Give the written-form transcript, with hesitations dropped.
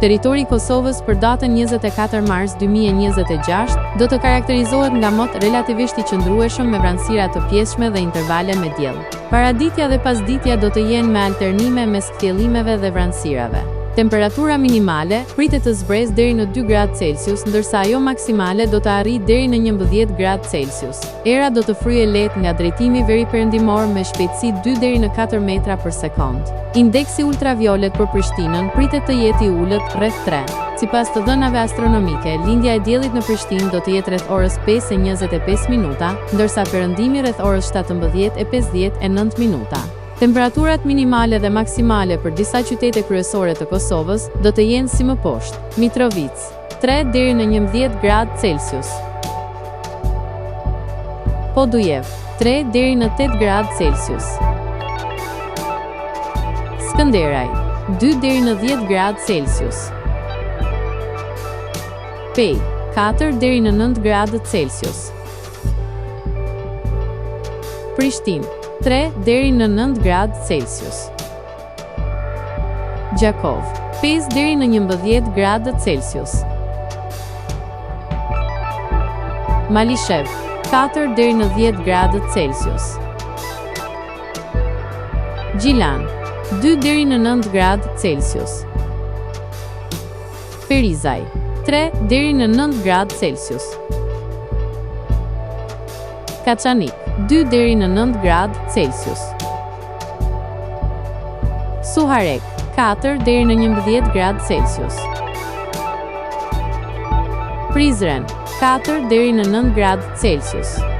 Territori i Kosovës për datën 24 mars 2026 do të karakterizohet nga mot relativisht i qëndrueshëm me vranësira të pjesshme dhe intervale me diell. Paraditja dhe pasditja do të jenë me alternime mes kthjellimeve dhe vranësirave. Temperatura minimale pritet të zbresë deri në 2 gradë Celsius, ndërsa ajo maksimale do të arrijë deri në 11 gradë Celsius. Era do të fryjë lehtë nga drejtimi veriperëndimor me shpejtësi 2 deri në 4 metra për sekondë. Indeksi ultraviolet për Prishtinën pritet të jetë i ulët, rreth 3. Sipas të dhënave astronomike, lindja e diellit në Prishtinë do të jetë rreth orës 5 e 25 minuta, ndërsa perëndimi rreth orës 17 e 59 minuta. Temperaturat minimale dhe maksimale për disa qytete kryesore të Kosovës do të jenë si më poshtë. Mitrovicë, 3 deri në 11 gradë Celsius. Podujevë, 3 deri në 8 gradë Celsius. Skënderaj, 2 deri në 10 gradë Celsius. Pejë, 4 deri në 9 gradë Celsius. Prishtinë, 3 deri në 9 gradë Celsius. Gjakovë, 5 deri në 11 gradë Celsius. Malishevë, 4 deri në 10 gradë Celsius. Gjilan, 2 deri në 9 gradë Celsius. Ferizaj, 3 deri në 9 gradë Celsius. Kaçanik, 2 deri në 9 gradë Celsius. Suharekë, 4 deri në 11 gradë Celsius. Prizren, 4 deri në 9 gradë Celsius.